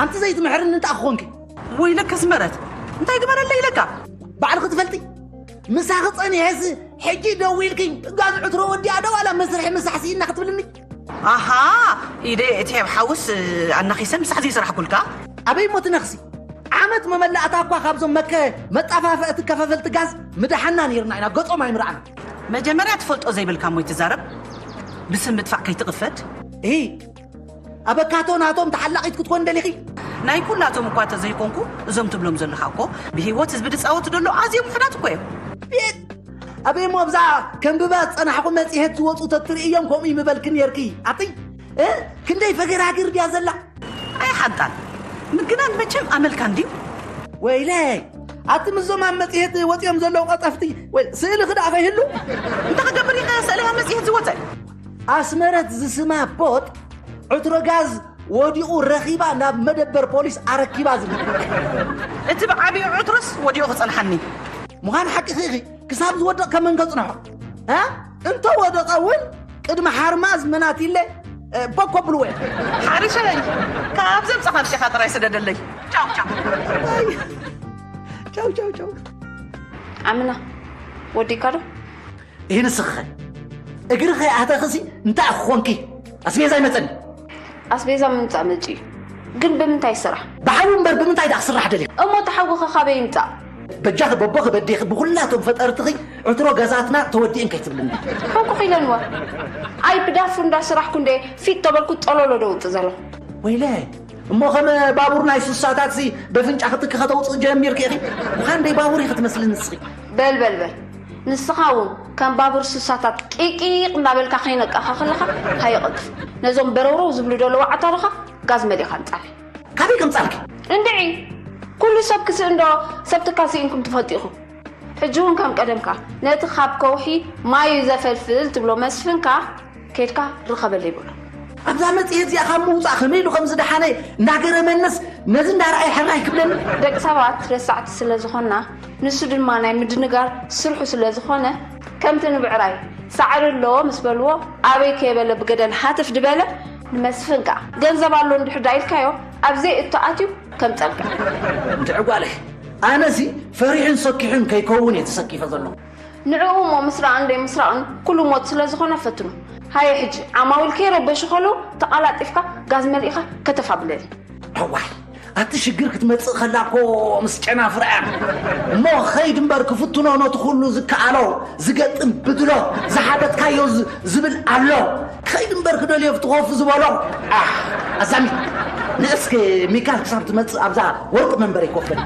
ኣንቲ ዘይትምሕርኒ እንታይ ክኾንኪ? ወይለከ ኣስመረት፣ እንታይ ግበረለይ ኢለካ? ባዕልኺ ትፈልጢ። ምሳኺ ጸኒሐስ ሕጂ ደዊልኪ ጋዝ ዕትሮ ወዲኣ ዶ ዋላ መስርሒ ምሳሕ ስኢና ክትብልኒ? ኣሃ፣ ኢደ እቲ ኣብ ሓውስ ኣናኺሰ ምሳሕ ዘይሰራሕኩልካ? ኣበይ እሞ ትነኽሲ? ዓመት መመላእታ እኳ ካብዞም መከ መጣፋፍእቲ ከፈፈልቲ ጋዝ ምድሓና ነይርና ኢና፣ ገጾም ኣይምረኣና። መጀመርያ ትፈልጦ ዘይብልካ እሞ ይትዛረብ፣ ብስም ምጥፋእ ከይትቕፈድ። እሂ፣ ኣበካቶ ናቶም ተሓላቒት ክትኮን ደሊኺ? ናይ ኩላቶም እኳ ተዘይኮንኩ፣ እዞም ትብሎም ዘለኻ እኮ ብህይወት ህዝቢ ዝጻወቱ ደሎ ኣዝዮም ውሑዳት እኮ እዮም። ቤት ኣበይ እሞ ኣብዛ ከንብባ ዝጸናሕኩ መጽሔት ዝወጹ ተትርእዮም ከምኡ ይምበልኪ ነርኪ። ኣቲ እ? ክንደይ ፈገራግር ድያ ዘላ? ኣይሓንጣል፣ ምግናን መቸም ኣመልካ እንድዩ። ወይለይ፣ ኣቲ ምስዞም ኣብ መጽሔት ወጺኦም ዘለዉ ቀጠፍቲ ወይ ስእሊ ክዳእ ከይህሉ? እንታይ ክገብር ኢኻ ስእሊ ኣብ መጽሔት ዝወጸ? ኣስመረት ዝስማ ቦጥ ዕትሮ ጋዝ ወዲቑ ረኺባ ናብ መደበር ፖሊስ ኣረኪባ ዝብል። እቲ ብዓብዩ ዕትሮስ ወዲቑ ክጸንሓኒ። ምዃን ሓቂ ኺኺ ክሳብ ዝወድቕ ከመን ከጽንሖ? እ? እንተ ወደቐ እውን ቅድሚ ሓርማዝ መናቲለ፣ እ፣ ቦኮ ብልወ። ሓሪሸለይ፣ ካብ ዘምጻኻ ብሽኻ ጥራይ ስደደለይ። ቻው፣ ቻው። ቻው፣ ቻው፣ ቻው። ኣምና፣ ወዲእካ ዶ? ይህ ንስኺኸ? እግሪ ከይኣተኽሲ እንታይ ክኾንኪ? ኣስቤዛ ይመጸኒ። ኣስቤዛ ምምጻእ መጺኡ እዩ። ግን ብምንታይ ይስራሕ? ብሓዊ እምበር ብምንታይ ደኣ ክስራሕ ደሊኺ? እሞ እቲ ሓዊኸ ካበይ ይምጻእ? በጃኺ በቦኺ በዴኺ ብኹላቶም ፈጠርትኺ ዕትሮ ገዛትና ተወዲእን ከይትብልኒ። ሕንቁቕ ኢለንዋ። ኣይ ብዳፉ እንዳስራሕኩ እንደ ፊት ተበልኩ ጠሎሎ ደውጽእ ዘለኹ። ወይለይ፣ እሞ ከም ባቡር ናይ ሱሳታትሲ በፍንጫ ክትኪ ከተውጽእ ጀሚርኪ ኢኺ። ምዃን ደይ ባቡር ኢኺ ትመስሊ ንስኺ። በል በል በል። ንስኻ እውን ከም ባቡር ሱሳታት ቂቂቕ እንዳበልካ ከይነቃኻ ከለኻ ሃየ ቀልጥፍ። ነዞም በረውረው ዝብሉ ደለዉ ዓታርኻ ጋዝ መሊኻ ኣምጻለይ። ካበይ ከምጻልኪ? እንድዒ፣ ኩሉ ሰብ ክስእን ዶ ሰብ ትካል ስኢንኩም ትፈልጡ ኢኹም? ሕጂ እውን ከም ቀደምካ ነቲ ካብ ከውሒ ማዩ ዘፈልፍል ትብሎ መስፍንካ ከይድካ ርኸበለይ በሎ። ኣብዛ መጽሔት እዚኣ ካብ ምውጻእ ከመይ ኢሉ ከም ዝደሓነ እናገረመንስ ነዚ እንዳረኣየ ሕራይ ክብለኒ። ደቂ ሰባት ረሳዕቲ ስለ ዝኾንና ንሱ ድማ ናይ ምድንጋር ስርሑ ስለ ዝኾነ ከምቲ ንብዕራይ ሳዕሪ ኣለዎ ምስ በልዎ ኣበይ ከየበለ ብገደል ሃትፍ ድበለ። ንመስፍን ከኣ ገንዘብ ኣሎ እንድሕር ዳ ኢልካዮ ኣብ ዘይእቶ ኣትዩ ከምጸልካ። እንድዒ ጓለይ ኣነሲ ፈሪሑን ሰኪሑን ከይከውን እየ ተሰኪፈ ዘለኹ። ንዕኡ እሞ ምስራቕን ደይ ምስራቕን ኩሉ ሞት ስለ ዝኾነ ፈትኑ። ሃየ ሕጂ ዓማዊል ከይረበሹ ከለዉ ተቓላጢፍካ ጋዝ መሊእኻ ከተፋብለኒ። እዋይ ኣቲ ሽግር ክትመጽእ ከላ እኮ ምስ ጨናፍር እያ። እሞ ኸይድ እምበር ክፍትኖ ነቲ ኩሉ ዝከኣሎ ዝገጥም ብድሎ ዝሓተትካዮ ዝ- ዝብል ኣሎ። ከይድ እምበር ክደልዮ ኣብቲ ኮፍ ዝበሎ። ኣህ፣ ኣዛሚ ንእስኪ ሚካል ክሳብ ትመጽእ ኣብዛ ወርቂ መንበሪ ኮፍ በል።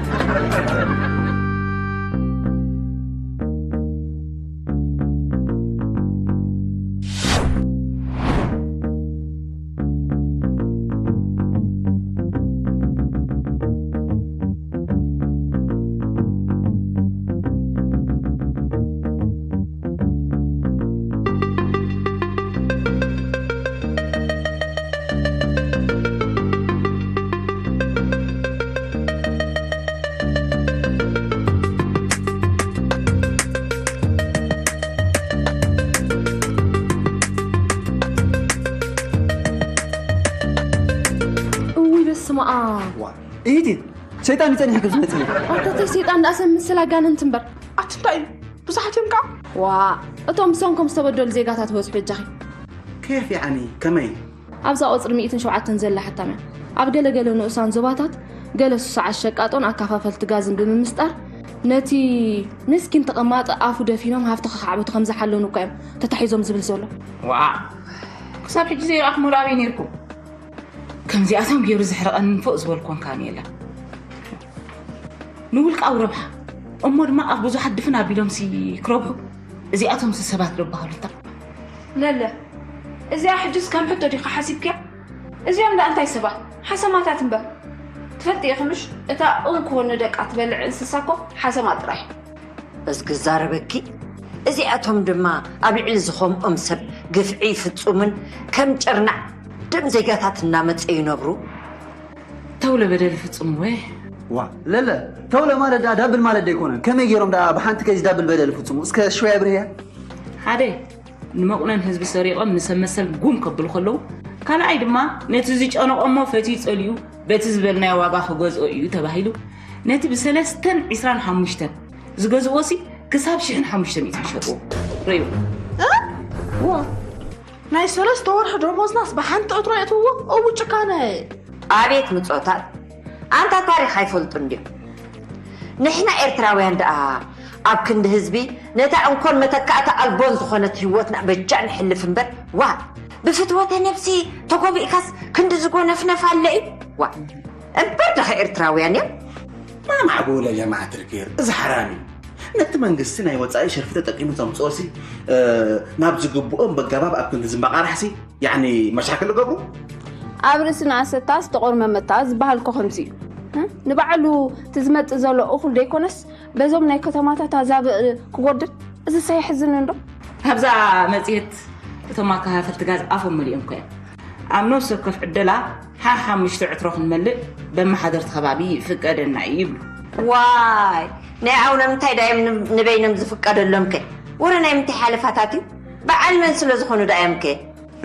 ሰይጣን ይጸኒሕኪ ዝመጽእ። ኣታ ተይ ሰይጣን ደኣ ሰብ ምስል ኣጋንንቲ እምበር። ኣቲ እንታይ እዩ? ብዙሓት እዮም ከዓ። ዋ እቶም ብሰንኮም ዝተበደሉ ዜጋታት በዝሑ እጃኺ። كيف يعني؟ ከመይ? ኣብዛ ቁፅሪ ሚእትን ሸውዓተን ዘላ ሕታም እያ። ኣብ ገለ ገለ ንኡሳን ዞባታት ገለ ሱሳዓት ሸቃጦን ኣካፋፈልቲ ጋዝን ብምምስጣር ነቲ ምስኪን ተቐማጢ ኣፉ ደፊኖም ሃፍቲ ከኻዕብቱ ከም ዝሓለኑ እኳ እዮም ተታሒዞም ዝብል ዘሎ። ዋእ! ክሳብ ሕጂ ዘይረኣኽሞ ዶ ኣበይ ነይርኩም? ከምዚኣቶም ገይሩ ዘሕርቐኒ ንፉእ ዝበልኩ እንካን የለን። ንውልቃዊ ረብሓ እሞ ድማ ኣብ ብዙሓት ድፍን ኣቢሎምሲ ክረብሑ እዚኣቶምሲ ሰባት ዶ በሃሉ እታ? ለለ እዚኣ ሕጅስ ከም ሕቶ ዲኺ ሓሲብክያ? እዚኦም ደኣ እንታይ ሰባት? ሓሰማታት እምበር። ትፈልጢ ኢኺ ምሽ? እታ እንኮ ንደቃ ትበልዕ እንስሳ እኮ ሓሰማ ጥራሕ። በዚ ክዛረበኪ እዚኣቶም ድማ ኣብ ልዕሊ ዝኸምኦም ሰብ ግፍዒ ይፍጹምን ከም ጭርናዕ ደም ዜጋታት እናመጸ ይነብሩ። ተውለ በደል ይፍጽሙ ወይ? ዋ ለለ ተውለ ማለት ደኣ ዳብል ማለት ዶ ኣይኮነን? ከመይ ገይሮም ደኣ ብሓንቲ ከዚ ዳብል በደል ይፍጽሙ? እስከ ሽወያ ብርህያ። ሓደ ንመቑነን ህዝቢ ሰሪቖም ንሰብ መሰል ጉም ከብሉ ከለዉ፣ ካልኣይ ድማ ነቲ ዝጨነቖሞ ፈትዩ ጸሊኡ በቲ ዝበልናዮ ዋጋ ክገዝኦ እዩ ተባሂሉ ነቲ ብሰለስተን ዒስራን ሓሙሽተን ዝገዝእዎ ሲ ክሳብ ሽሕን ሓሙሽተ ሚእትን ይሸጥዎ። ረዩ። ናይ ሰለስተ ወርሒ ደሞዝናስ ብሓንቲ ዕትሮ የእትውዎ። እው ጭካነ። ኣቤት ምጾታት ኣንታ ታሪኽ ኣይፈልጡ እንድዮም። ንሕና ኤርትራውያን ደኣ ኣብ ክንዲ ህዝቢ ነታ እንኮን መተካእታ ኣልቦን ዝኾነት ህይወትና በጃ ንሕልፍ እምበር ዋ ብፍትወተ ነብሲ ተጎቢእካስ ክንዲ ዝጎነፍነፍ ኣለ እዩ ዋ እምበር ደኸ ኤርትራውያን እዮም ما معقولة يا جماعة الخير እዚ ሓራም እዩ ነቲ መንግስቲ ናይ ወፃኢ ሸርፊ ተጠቂሙ ዘምፅኦ ሲ ናብ ዝግብኦም በገባብ ኣብ ክንዲ ዝመቃራሕ ሲ ያኒ መሻክል ገብሩ ኣብ ርእስና ኣሰታ ዝተቆርመ መታ ዝበሃል እኮ ከምዚ እዩ። ንባዕሉ እቲ ዝመጽእ ዘሎ እኹል ደይኮነስ በዞም ናይ ከተማታት ኣዛብእ ክጎድል እዝስ ኣየሕዝንን ዶ? ኣብዛ መጽሔት እቶም ኣከፋፈልቲ ጋዝ ኣፎም መሊኦም እኮ እዮም። ኣብ ነፍሲ ወከፍ ዕደላ ሓሓሙሽተ ዕትሮ ክንመልእ በመሓደርቲ ከባቢ ይፍቀደና እዩ ይብሉ። ዋይ ናይ ዓውኖም እንታይ ዳዮም ንበይኖም ዝፍቀደሎም ከ ወረ ናይ ምንታይ ሓለፋታት እዩ በዓል መን ስለ ዝኾኑ ዳዮም ከ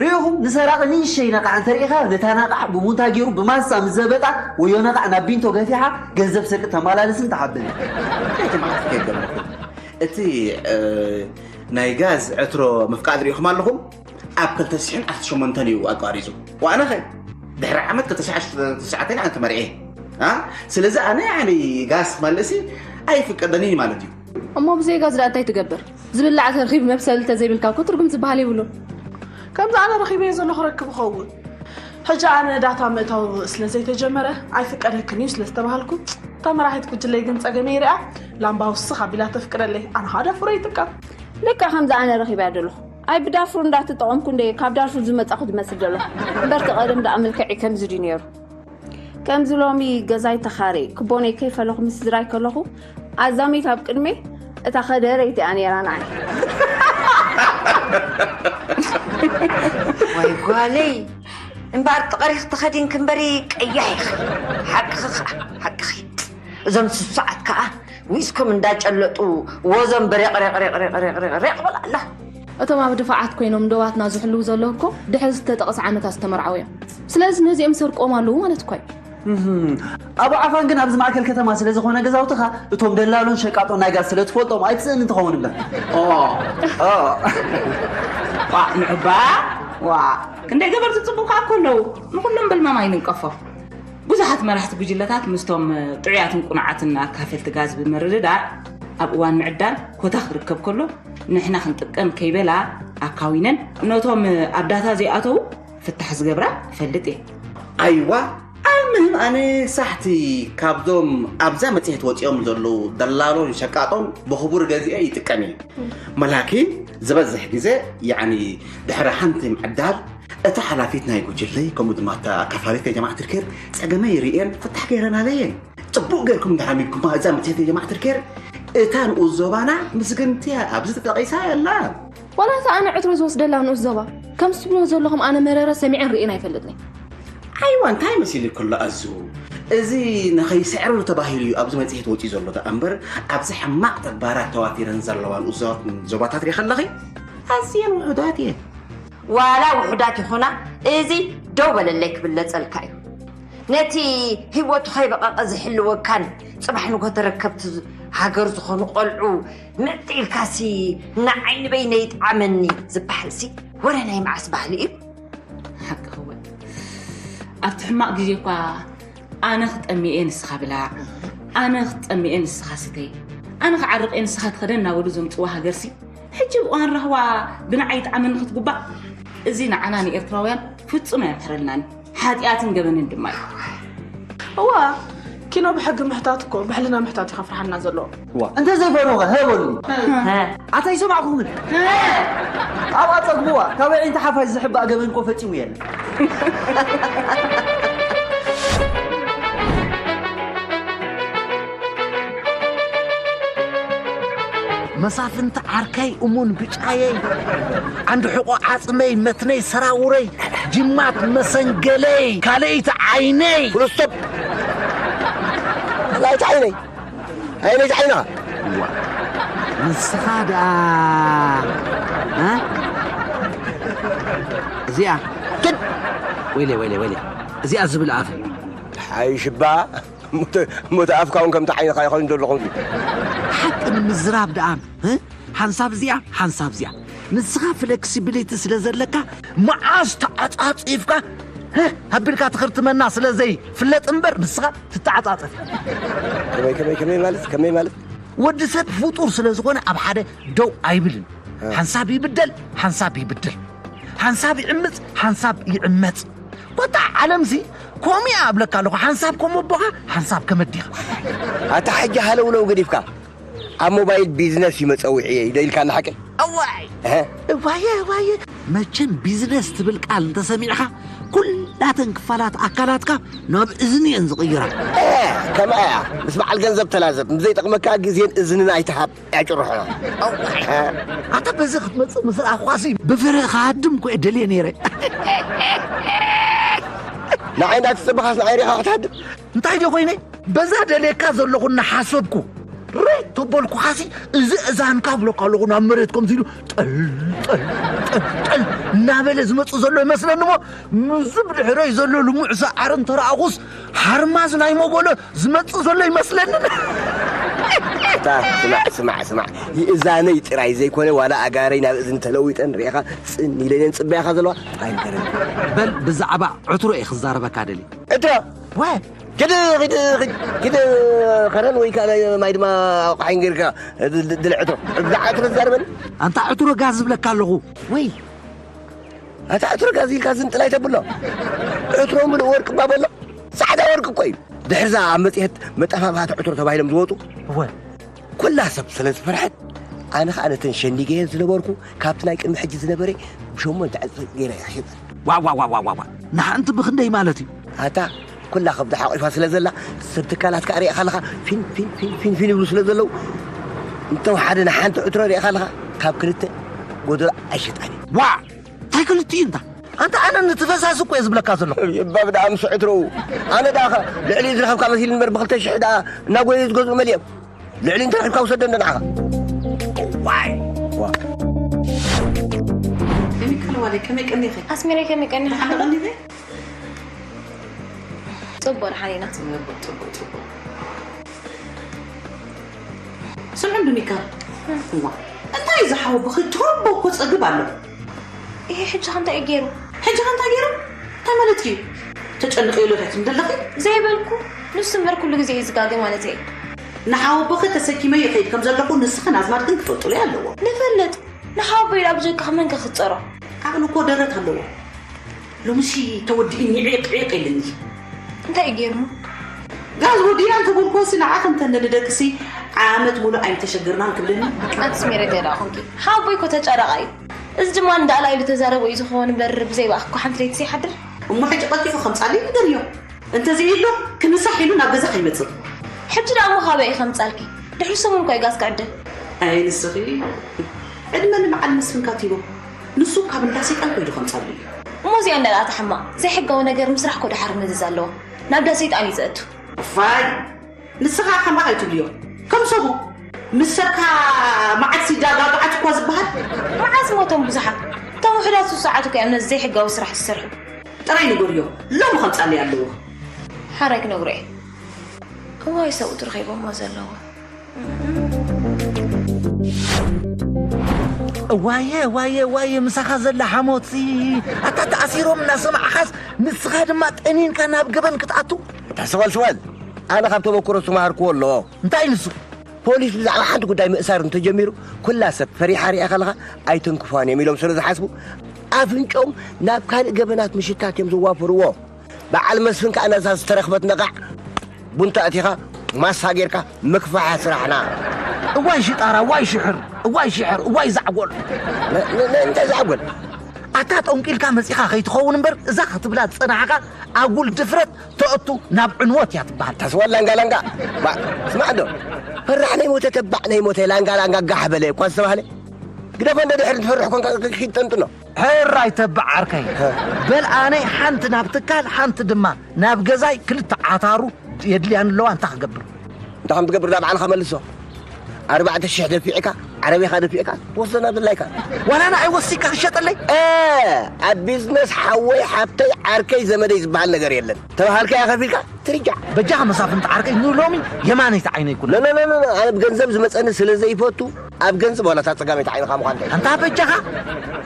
ርኢኹም ንሰራቒ ንእሸይ ነቓዕ እንተርኢኻዮ ነታ ነቓዕ ብቡንታ ገይሩ ብማንሳ ምስ ዘበጣ ወዮ ነቓዕ ናብ ቢንቶ ገፊሓ ገንዘብ ስርቂ ተማላልስን ትሓብን። እቲ ናይ ጋዝ ዕትሮ ምፍቃድ ርኢኹም ኣለኹም? ኣብ ክልተ ሽሕን ዓሰርተ ሸሞንተን እዩ ኣቋሪጹ። ዋእነኸ ድሕሪ ዓመት ክልተ ሽሕን ትሽዓተን ዓመት ተመርዔ። ስለዚ ኣነ ያኒ ጋዝ ክመልእሲ ኣይፍቀደንን ማለት እዩ። እሞ ብዘይ ጋዝ ደኣ እንታይ ትገብር? ዝብላዕ ተረኺቡ መብሰሊ እንተዘይብልካ እኮ ትርጉም ዝበሃል የብሉን። ከምዚ ኣነ ረኺበዮ ዘለኹ ክረክብ እኸውን። ሕጂ ኣነ ዳታ ምእታው ስለ ዘይተጀመረ ኣይፍቀደክን እዩ ስለ ዝተባሃልኩ እታ መራሒት ጉጅለይ ግን ጸገመይ ሪኣ ላምባ ውስኽ ኣቢላ ተፍቅደለይ ኣነ ኸኣ ዳፉረ ይጥቀም። ልክዕ ከምዚ ኣነ ረኺበያ ዘለኹ። ኣይ ብዳፍሩ እንዳተጠቐምኩ እንደ ካብ ዳርፉር ዝመጻኹ ዝመስል ዘለኹ። እምበር እቲ ቀደም ደኣ መልክዐይ ከምዚ ድዩ ነይሩ? ከምዚ ሎሚ ገዛይ ተኻርየ ክቦነይ ከይፈለኹ ምስ ስድራይ ከለኹ ኣዛሚት ኣብ ቅድመይ እታ ከደረይቲ እያ ነይራ ንዓይ። ወይ ጓለይ እምበኣር ጥቐሪኽ ተኸዲንክ እምበሪ ቀያሕ ኢኺ። ሓቅኺ ከዓ ሓቅኺ። እዞም ስሱዓት ከዓ ዊስኮም እንዳጨለጡ ወዞም ብሬቕ ሬቕ ሬቕ ሬቕ ሬቕ ሬቕ ሬቕ በል ኣላ። እቶም ኣብ ድፋዓት ኮይኖም ዶባትና ዝሕልዉ ዘለዉ እኮ ድሕሪ ዝተጠቕሰ ዓመታት ዝተመርዓዉ እዮም። ስለዚ ነዚኦም ሰርቅዎም ኣለዉ ማለት እኳ እዩ። እህም። ኣቡ ዓፋን ግን ኣብዚ ማእከል ከተማ ስለ ዝኾነ ገዛውትኻ እቶም ደላሎን ሸቃጦን ናይ ጋዝ ስለ ትፈልጦም ኣይትስእንን ትኸውን እምበር። ኦ፣ ኦ። ዋእ ንዑባ ዋእ ክንደይ ገበርቲ ጽቡቕ ከኣ እኮ ኣለዉ ንኹሎም በልማም ኣይንንቀፎም። ብዙሓት መራሕቲ ጉጅለታት ምስቶም ጥዑያትን ቁኑዓትን ኣካፈልቲ ጋዝ ብምርድዳእ፣ ኣብ እዋን ምዕዳል ኮታ ክርከብ ከሎ ንሕና ክንጥቀም ከይበላ ኣካዊነን ነቶም ኣብ ዳታ ዘይኣተዉ ፍታሕ ዝገብራ እፈልጥ እየ። ኣይዋ ኣልምህም ኣነ ሳሕቲ ካብዞም ኣብዛ መፅሄት ወፂኦም ዘለዉ ደላሎን ሸቃጦን ብኽቡር ገዚአ ይጥቀም እየ። መላኪን ዝበዝሕ ግዜ ያዕኒ ድሕሪ ሓንቲ ምዕዳል እታ ሓላፊት ናይ ጉጅለይ ከምኡ ድማ እታ ኣካፋሊት ናይ ጀማዓት ልኬር ጸገመይ ርእየን ፍታሕ ገይረናለየን። ጽቡቕ ገርኩም እንድሕር ኣሚግኩማ እዛ መጽሔት ናይ ጀማዓት ልኬር እታ ንኡስ ዞባና ምስግንቲ እያ ኣብዚ ተጠቒሳ የላ። ዋላ እታ ኣነ ዕትሮ ዝወስደላ ንኡስ ዞባ ከምዚ ትብልዎ ዘለኹም ኣነ መረረ ሰሚዐን ርእየን ኣይፈልጥን እየ። ኣይዋ እንታይ መሲሉ ከሎ ኣዙ እዚ ንኸይስዕርሉ ተባሂሉ እዩ ኣብዚ መጽሔት ወጺኡ ዘሎ ደኣ እምበር ኣብዚ ሕማቕ ተግባራት ተዋፊረን ዘለዋ ንኡስ ዞባታት ሪኢ ከለኺ ኣዝየን ውሑዳት እየን። ዋላ ውሑዳት ይኹና እዚ ደው በለለይ ክብለጸልካ እዩ። ነቲ ህይወቱ ከይበቐቐ ዝሕልወካን ጽባሕ ንጎ ተረከብቲ ሃገር ዝኾኑ ቆልዑ ምዕጥ ኢልካሲ ንዓይ ንበይነይ ይጥዓመኒ ዝበሃልሲ ወረ ናይ መዓስ ባህሊ እዩ። ሓቂ ክወ ኣብቲ ሕማቕ ግዜ እኳ ኣነ ክጠምየ ንስኻ ብላዕ፣ ኣነ ክጠምየ ንስኻ ስተይ፣ ኣነ ክዓርቕ እየ ንስኻ ክኸደ እናበሉ ዘምፅዋ ሃገርሲ ሕጂ ብእዋን ራህዋ ብንዓይ ይጥዓመኒ ክትጉባእ፣ እዚ ንዓና ንኤርትራውያን ፍጹም ኣየምሕረልናን ሓጢኣትን ገበንን ድማ እዩ። እዋ ኪኖ ብሕጊ ምሕታት እኮ ብሕልና ምሕታት እዩ ከፍርሓና ዘለዎ። እንተ ዘይፈርሁኸ ሀ በሉኒ። ኣታ ይሰማዕኩምን? ኣብኣ ጸግብዋ ካብ ኣዒንቲ ሓፋሽ ዝሕባእ ገበን እኮ ፈጺሙ የለን። መሳፍንቲ ዓርከይ እሙን ብጫየይ ዓንዲ ሕቆ ዓጽመይ መትነይ ሰራውረይ ጅማት መሰንገለይ ካልኣይቲ ዓይነይ ፍሉስቶፕ ካልኣይቲ ዓይነይ ዓይነይቲ ዓይና ንስኻ ደኣ እ? እዚኣ ወይለ ወይለ ወይለ እዚኣ ዝብል ኣፍ ሓይሽባ ሞተ ኣፍካ እውን ከምቲ ዓይንኻ ይኸውን ዘሎ ከምዚ ሓቂ ንምዝራብ ደኣ እ? ሓንሳብ እዚኣ ሓንሳብ እዚኣ ንስኻ ፍለክሲቢሊቲ ስለ ዘለካ መዓስ ተዓጻጺፍካ እ? ኣቢልካ ትኽርትመና ስለ ዘይፍለጥ እምበር ንስኻ ትተዓጻጸፍ ከመይ ከመይ ከመይ ማለት ከመይ ማለት ወዲ ሰብ ፍጡር ስለ ዝኾነ ኣብ ሓደ ደው ኣይብልን ሓንሳብ ይብደል ሓንሳብ ይብደል ሓንሳብ ይዕምፅ ሓንሳብ ይዕመፅ ኮታ ዓለምሲ ኮሚያ ኣብለካ ኣለኹ ሓንሳብ ከም ኣቦኻ ሓንሳብ ከም ኣዴኻ ኣታ ሕጂ ሃለውለው ገዲፍካ ኣብ ሞባይል ቢዝነስ እዩ መፀውዒ ኢለ ኢልካ ንሓቂ እዋይ እዋየ እዋየ መቸም ቢዝነስ ትብል ቃል እንተሰሚዕኻ ኩላተን ክፋላት ኣካላትካ ናብ እዝኒ እየን ዝቕይራ ከማያ ምስ በዓል ገንዘብ ተላዘብ ዘይጠቕመካ ግዜን እዝንን ኣይትሃብ ያጭርሖ ኣታ በዚ ክትመፅእ ምስ ረኣኳሲ ብፍረ ክሃድም ኮ ደልየ ነይረ ንዓይ እንዳትፅብኻስ ንዓይ ሪኻ ክትሃድም እንታይ ዶ ኮይነ በዛ ደልየካ ዘለኹ እናሓሰብኩ ሬት ተበልኩኻሲ እዚ እዛንካ ብለካ ኣለኹ ናብ መሬት ከምዚ ኢሉ ጠልጠልጠልጠል እናበለ ዝመፅእ ዘሎ ይመስለኒ ሞ ምዚ ብድሕረይ ዘሎ ልሙዕ ሰዓር እንተረኣኹስ ሓርማዝ ናይ መጎሎ ዝመፅእ ዘሎ ይመስለኒ ስማዕ ስማዕ ስማዕ ይእዛነይ ጥራይ ዘይኮነ ዋላ ኣጋረይ ናብ እዝኒ ተለዊጠን ርኢኻ ፅን ኢለንን ፅበያኻ ዘለዋ ኣይንገረን በል ብዛዕባ ዕትሮ እየ ክዛረበካ ደሊ ዕትሮ ወ ግድ ግድ ግድ ከረን ወይ ከዓ ማይ ድማ ኣቕሓ ይንገርካ ድልዕቶ ብዛዕባ ዕትሮ ትዛርበኒ ኣንታ ዕትሮ ጋዝ ዝብለካ ኣለኹ ወይ ኣታ ዕትሮ ጋዝ ኢልካ ዝንጥላይ ተብሎ ዕትሮ ምሉእ ወርቂ እባ በሎ ጻዕዳ ወርቂ እኮ እዩ ድሕርዛ ኣብ መፅሄት መጠፋፋት ዕትሮ ተባሂሎም ዝወጡ እወ ኩላ ሰብ ስለ ዝፈርሐት ኣነ ከዓ ነተን ሸኒገየን ዝነበርኩ ካብቲ ናይ ቅድሚ ሕጂ ዝነበረ ብሸሞንተ ዕፅፊ ገይረ እየ ሸጠ ዋዋዋዋዋዋ ንሓንቲ ብክንደይ ማለት እዩ ኣታ ኩላ ከብዳ ሓቂፋ ስለ ዘላ ሰብ ትካላት ከዓ ሪእኻ ኣለኻ ፊን ፊን ፊን ፊን ፊን ይብሉ ስለ ዘለዉ እንተወሓደ ንሓንቲ ዕትሮ ሪእኻ ኣለኻ ካብ ክልተ ጎደሎ ኣይሸጣን እዩ ዋ እንታይ ክልቲኡ እንታ ኣንታ ኣነ ንትፈሳሲ እኮ እየ ዝብለካ ዘለኹ እባ ብድኣ ምስ ዕትሮኡ ኣነ ድኣ ልዕሊ ዝረኸብካ መሲሉ ንበር ብክልተ ሽሕ ድኣ እናጎየ ዝገዝኡ መሊኦም ልዕሊ እንተ ረኺብካ ውሰዶ እንዶ ንዓኻ ዋይ ከመይ ቀኒኺ ኣስሚረይ ከመይ ቀኒኺ ሓመቐኒኺ ፅቡቅ ደሓን ኢና ፅቡቅ ፅቡቅ ስምዑ እንዱ ሚካ እዋ እንታይ እዩ ዝሓወቦኺ ትወቦ እኮ ፀግብ ኣሎ ይሄ ሕጂ ከ እንታይ እዩ ገይሩ ሕጂ ከ እንታይ ገይሩ እንታይ ማለት እዩ ተጨንቂ ኢሉ ትም ዘለኺ ዘይበልኩ ንሱ እምበር ኩሉ ግዜ እዩ ዝጋገ ማለት እየ ንሓወቦኺ ተሰኪመ ይኸይድ ከም ዘለኹ ንስኽን ኣዝማድክን ክፈልጡለይ ኣለዎ ንፈልጥ ንሓወቦ ኢላ ብጀካ መን ከ ክትፀሮ ዓቕሊ እኮ ደረት ኣለዎ ሎምሲ ተወዲእኒ ዒቕ ዒቕ ኢልኒ እንታይ እዩ ገይርሞ ጋዝ ወዲእና እንተበልክዎሲ ንዓኺ እንተ ንደቅሲ ዓመት ሙሉእ ኣይምተሸገርናን ክብለኒ ኣንትስ ሜሬት ዳ ኾንኪ ሓቦይ እኮ ተጨረቓ እዩ እዚ ድማ እንዳእላ ኢሉ ተዛረቦ እዩ ዝኸውን እምበር ብዘይ ብኣኽ እኮ ሓንቲ ለይቲ ዘይሓድር እሞ ሕጂ ቀልጢፉ ከምፃሊ ንገርዮ እንተዘይህሉ ክንሳሕ ኢሉ ናብ ገዛ ከይመፅእ ሕጂ ደኣ እሞ ካበይ እዩ ከምፃልኪ ድሕሪ ሰሙን እኮ እዩ ጋዝ ክዕድል ኣይ ንስኺ ዕድመ ንበዓል መስፍን ካቲቦ ንሱ ካብ እንዳ ሰይጣን ከይዱ ከምፃሉ እዩ እሞ እዚኣ እንዳ ደኣ ተሓማቕ ዘይሕጋዊ ነገር ምስራሕ እኮ ደሓር መዘዝ ኣለዎ ናብ እንዳ ሰይጣን እዩ ዘእቱ እፋይ ንስኻ ከማኻ ኣይትብልዮ ከም ሰቡ ምስ ሰብካ መዓት ሲዳጋግዓት እኳ ዝበሃል መዓስ ሞቶም ብዙሓት እቶም ውሕዳት ሱስ ሰዓት እኮ እዮም ነዚ ዘይሕጋዊ ስራሕ ዝሰርሑ ጥራይ ንገርዮ ሎሚ ከምፃለይ ኣለዎ ሓራይ ክነግሮ እየ። እዋይ ሰብኡት ረኺቦሞ ዘለዉ። እዋየ እዋየ እዋየ ምሳኻ ዘላ ሓሞትሲ ኣታ ተኣሲሮም እናሰማዕኻስ ንስኻ ድማ ጠኒንካ ናብ ገበን ክትኣቱ። ተስበል ስበል። ኣነ ካብ ተመክሮ ዝተማሃርክዎ ኣሎ። እንታይ ንሱ? ፖሊስ ብዛዕባ ሓንቲ ጉዳይ ምእሳር እንተጀሚሩ ኩላ ሰብ ፈሪሓ ሪኣ ከለኻ ኣይተንክፋን እዮም ኢሎም ስለ ዝሓስቡ ኣፍንጮም ናብ ካልእ ገበናት ምሽታት እዮም ዘዋፍርዎ። በዓል መስፍን ከኣ ነዛ ዝተረኽበት ነቓዕ ቡንታ ኣቲኻ ማሳ ጌርካ ምክፋሓ ስራሕና። እዋይ ሽጣራ እዋይ ሽሕር እዋይ ሽሕር እዋይ ዛዕጎል። እንታይ ዛዕጎል? ኣታ ጠንቂልካ መጺኻ ከይትኸውን እምበር እዛ ክትብላ ዝጸናሕካ ኣጉል ድፍረት ተእቱ ናብ ዕንወት እያ ትበሃል። ተስዋ ላንጋ ላንጋ። ባ ስማዕ ዶ ፈራሕ ናይ ሞተ ተባዕ ናይ ሞተ ላንጋ ላንጋ ጋሕ በለ እኳ ዝተባህለ ግደፈ እንደ ድሕሪ ትፈርሕ ኮንካ ኪድ ጠንጥኖ። ሕራይ ተባዕ ዓርከይ። በል ኣነይ ሓንቲ ናብ ትካል ሓንቲ ድማ ናብ ገዛይ ክልተ ዓታሩ የድልያን ኣለዋ እንታይ ክገብር? እንታይ ከም ትገብር ናብ ባዕልኻ መልሶ። ኣርባዕተ ሽሕ ደፊዕካ ዓረቤኻ ደፊዕካ ወስዶ ናብ ድላይካ። ዋላ ንዓይ ወሲካ ክሸጠለይ? ኣብ ቢዝነስ ሓወይ ሓብተይ ዓርከይ ዘመደይ ዝበሃል ነገር የለን። ተባሃልካያ ከፊልካ ትርጃዕ። በጃኻ መሳፍንቲ ዓርከይ ንሎሚ የማነይቲ ዓይነይ ኩነ። ኣነ ብገንዘብ ዝመፀኒ ስለ ዘይፈቱ ኣብ ገንዘብ ዋላ እታ ፀጋመይቲ ዓይንኻ ምዃን እንታይ? ኣንታ በጃኻ?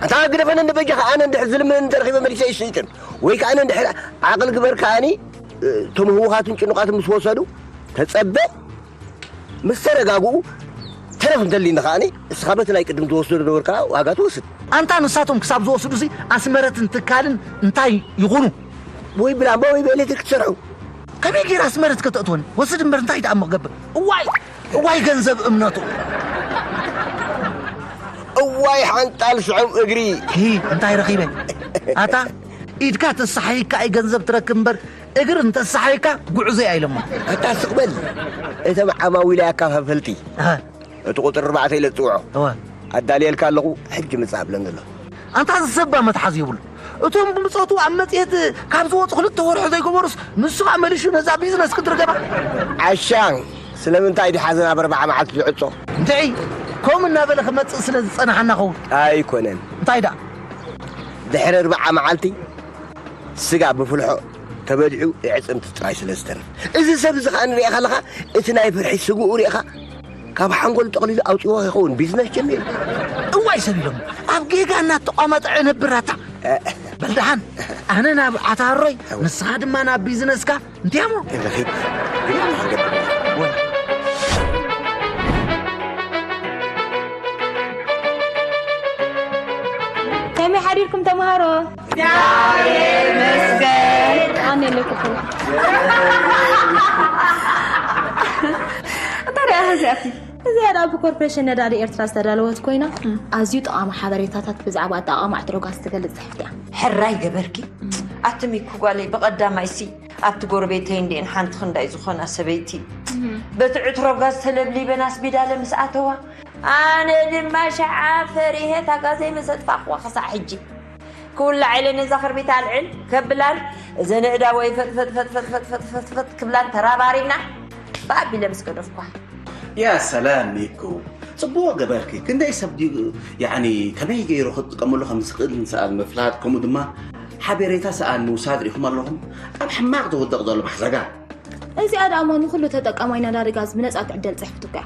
ኣንታ ግደፈኒ እንደ በጃኻ ኣነ እንድሕር ዝልምን እንተረኺበ መሊሰ ይስይጥን ወይ ከዓ ኣነ እንድሕር ዓቕል ግበር ከኣኒ እቶም ህውኻትን ጭኑቓትን ምስ ወሰዱ ተጸበ ምስ ተረጋግኡ ተረፍ እንተሊኒ ከኣኒ እስኻ በቲ ናይ ቅድም ትወስዶ ዝነበርካ ዋጋ ትወስድ። ኣንታ ንሳቶም ክሳብ ዝወስዱሲ ኣስመረትን ትካልን እንታይ ይኹኑ? ወይ ብላምባ ወይ ብኤሌክትሪክ ትሰርሑ። ከመይ ገይረ ኣስመረት ከተእትወኒ? ወስድ እምበር እንታይ ደኣ እሞ ክገብር? እዋይ እዋይ ገንዘብ እምነቱ። እዋይ ሓንጣል ስዑም እግሪ። ሂ እንታይ ረኺበ? ኣታ ኢድካ ተሳሓይካ እዩ ገንዘብ ትረክብ እምበር እግር እንተሳሓይካ ጉዕዞ እያ ኢሎሞ። ኣታ ስቕ በል። እቶም ዓማዊል ኣከፋፈልቲ። ኣሃ። እቲ ቁፅሪ ኣርባዕተ ኢለ ዝፅውዖ። እወ። ኣዳልየልካ ኣለኹ፣ ሕጂ ምጻእ ኣብለኒ ኣሎ። ኣንታ ዝሰባ መትሓዚ የብሉ። እቶም ብጾቱ ኣብ መጽሔት ካብ ዝወጹ ክልተ ወርሒ ዘይገበሩስ ንሱ ከኣ መሊሹ ነዛ ቢዝነስ ክትርገባ። ዓሻ ስለምንታይ ድዩ ሓዘን ኣብ ኣርባዓ መዓልቲ ዝዕጾ? እንድዒ ከምኡ እናበለ ክመጽእ ስለ ዝጸናሓና ኸውን። ኣይኮነን። እንታይ ደኣ? ድሕሪ ኣርባዓ መዓልቲ ስጋ ብፍልሖ ተበሊዑ የዕጽምቲ ጥራይ ስለ ዝተርፍ። እዚ ሰብ እዚ ከኣ ንሪኦ ከለኻ እቲ ናይ ፍርሒ ስግኡ ሪእኻ ካብ ሓንጎል ጠቕሊሉ ኣውጺዎ ይኸውን ቢዝነስ ጀሚሩ። እዋይ ሰብ ኢሎም ኣብ ጌጋ እናተቋመጠ ዕንብራታ። በልደሓን ኣነ ናብ ዓታሮይ ንስኻ ድማ ናብ ቢዝነስካ እንቲያሞ። ከመይ ሓዲርኩም ተምሃሮ? እግዚኣብሔር ይመስገን። ኣነ ኣለኩኹ። እንታይ ደኣ እዚኣኪ? እዚኣ ደኣ ብኮርፖሬሽን ነዳዲ ኤርትራ ዝተዳለወት ኮይና፣ ኣዝዩ ጠቓሚ ሓበሬታታት ብዛዕባ ኣጠቓቕማ ዕትሮ ጋዝ ትገልጽ ጽሕፍቲ እያ። ሕራይ ገበርኪ። ኣቲ ሚኩ ጓለይ፣ ብቐዳማይሲ ኣብቲ ጎረቤተይ እንዲአን ሓንቲ ክንዳይ ዝኾና ሰበይቲ በቲ ዕትሮ ጋዝ ተለብሊበን ኣስቢዳለ ምስ ኣተዋ፣ ኣነ ድማ ሸዓ ፈሪሀ እታ ጋዘይ ምስ ኣጥፋእኽዋ ክሳዕ ሕጂ ክውላዕ ኢለ ነዛ ክርቢት ኣልዕል ከብላን እዘን ኣእዳወይ ፈጥፈጥፈጥፈጥፈጥፈጥፈጥ ክብላን ተራባሪብና ባቢለ ምስ ገደፍኳ። ያ ሰላም ሚኩ፣ ጽቡቕ ገበርኪ። ክንደይ ሰብ ድዩ ያዕኒ ከመይ ገይሩ ክጥቀመሉ ከም ዝኽእል ንሰኣል ምፍላጥ፣ ከምኡ ድማ ሓቤሬታ ሰኣል ምውሳድ ርኢኹም ኣለኹም ኣብ ሕማቕ ዝውድቕ ዘሎ ማሕዘጋ። እዚኣ ደኣ እሞ ንኹሉ ተጠቃማይ ነዳዲ ጋዝ ብነጻ ትዕደል ጽሕፍቲ እኮ እያ።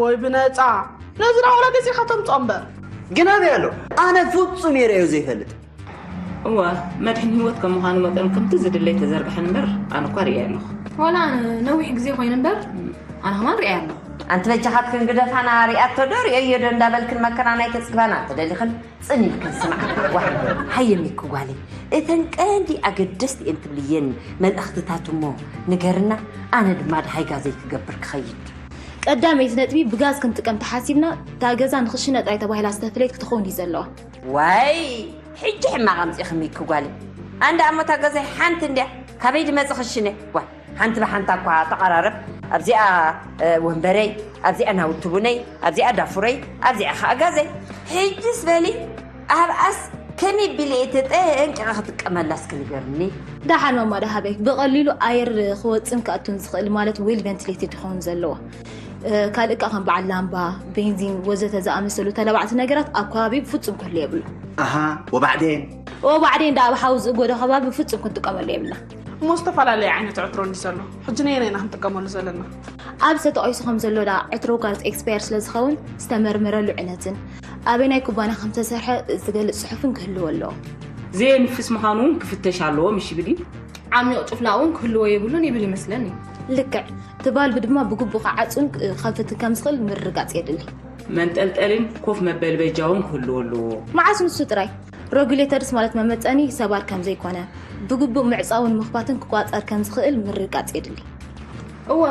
ወይ ብነጻ? ነዚ ደኣ ወላ ገዚእኻ ተምጽኦ እምበር። ግን ኣበይ ኣሎ? ኣነ ፍጹም እየ ርእዮ ዘይፈልጥ። እወ፣ መድሕን ህይወት ከም ምዃኑ መጠን ከምቲ ዝድለይ ተዘርግሐን እምበር፣ ኣነ እኳ ርእየ ኣለኹ። ዋላ ኣነ ነዊሕ ግዜ ኮይኑ እምበር፣ ኣነ ከማን ርእየ ኣለኹ። ኣንቲ በጃኻትክን ግደፋና ሪኣቶ ዶ ርእየዮ ዶ እንዳበልክን መከራና ኣይተጽግባና እንተ ደሊኽን ጽን ኢልክን ስምዓ። ዋይ፣ ሃየ ሚኪ ጓለይ፣ እተን ቀንዲ ኣገደስቲ እየን ትብልየን መልእኽትታት እሞ ንገርና፣ ኣነ ድማ ደሃይ ጋዘይ ክገብር ክኸይድ። ቀዳመይቲ ነጥቢ ብጋዝ ክንጥቀም ተሓሲብና፣ እታ ገዛ ንኽሽነ ጥራይ ተባሂላ ዝተፈለየት ክትኸውን እዩ ዘለዋ። ዋይ፣ ሕጂ ሕማቕ ኣምጺእኺ ሚኪ ጓለይ። ኣንዳ እሞ እታ ገዛይ ሓንቲ እንድያ፣ ካበይ ድመጽእ ክሽነ? ዋ፣ ሓንቲ ብሓንታ እኳ ተቐራረብ። ኣብዚኣ፣ እ፣ ወንበረይ፣ ኣብዚኣ ናውቲ ቡነይ፣ ኣብዚኣ ዳፉረይ፣ ኣብዚኣ ኸኣ ጋዘይ። ሕጅስ በሊ፣ ኣብኣስ ከመይ ቢለ እየ ተጠንቂቐ ክጥቀመላ እስኪ ንገርኒ? ደሓን ማማ ደሃበይ፣ ብቐሊሉ ኣየር ክወጽን ክኣቱን ዝኽእል ማለት ዌል ቨንቲሌትድ ክኸውን ዘለዋ። እ፣ ካልእ ከኣ ከም በዓል ላምባ፣ ቤንዚን ወዘተ ዝኣመሰሉ ተለባዕቲ ነገራት ኣብ ከባቢ ብፍጹም ክህሉ የብሉ። ኣሃ፣ ወባዕዴን? ወባዕዴን ደኣ ኣብ ሓዊ ዝእጎዶ ከባቢ ብፍጹም ክንጥቀመሉ የብልና። እሞ ዝተፈላለየ ዓይነት ዕትሮ እንዲ ዘሎ ሕጂ ነየናይ ኢና ክንጥቀመሉ ዘለና? ኣብ ዝተጠቒሱ ከም ዘሎ ዳ ዕትሮ ጋዝ ኤክስፓየር ስለ ዝኸውን ዝተመርመረሉ ዕለትን ኣበይ ናይ ኩባንያ ከም ተሰርሐ ዝገልጽ ጽሑፍን ክህልዎ ኣለዎ። ዘየንፍስ ምዃኑ እውን ክፍተሽ ኣለዎ ምሽ ይብል እዩ። ዓሚቕ ጭፍላ እውን ክህልዎ የብሉን ይብል ይመስለኒ። ልክዕ። እቲ ቫልቭ ድማ ብግቡእ ክዓጹን ክኸፍትን ከም ዝኽእል ምርግጋጽ የድሊ። መንጠልጠልን ኮፍ መበሊ በጃ እውን ክህልዎ ኣለዎ። መዓስ ንሱ ጥራይ? ረጉሌተርስ ማለት መመጸኒ ሰባር ከም ዘይኮነ ብግቡእ ምዕጻውን ምኽፋትን ክቋጸር ከም ዝኽእል ምርግጋጽ የድሊ። እወ፣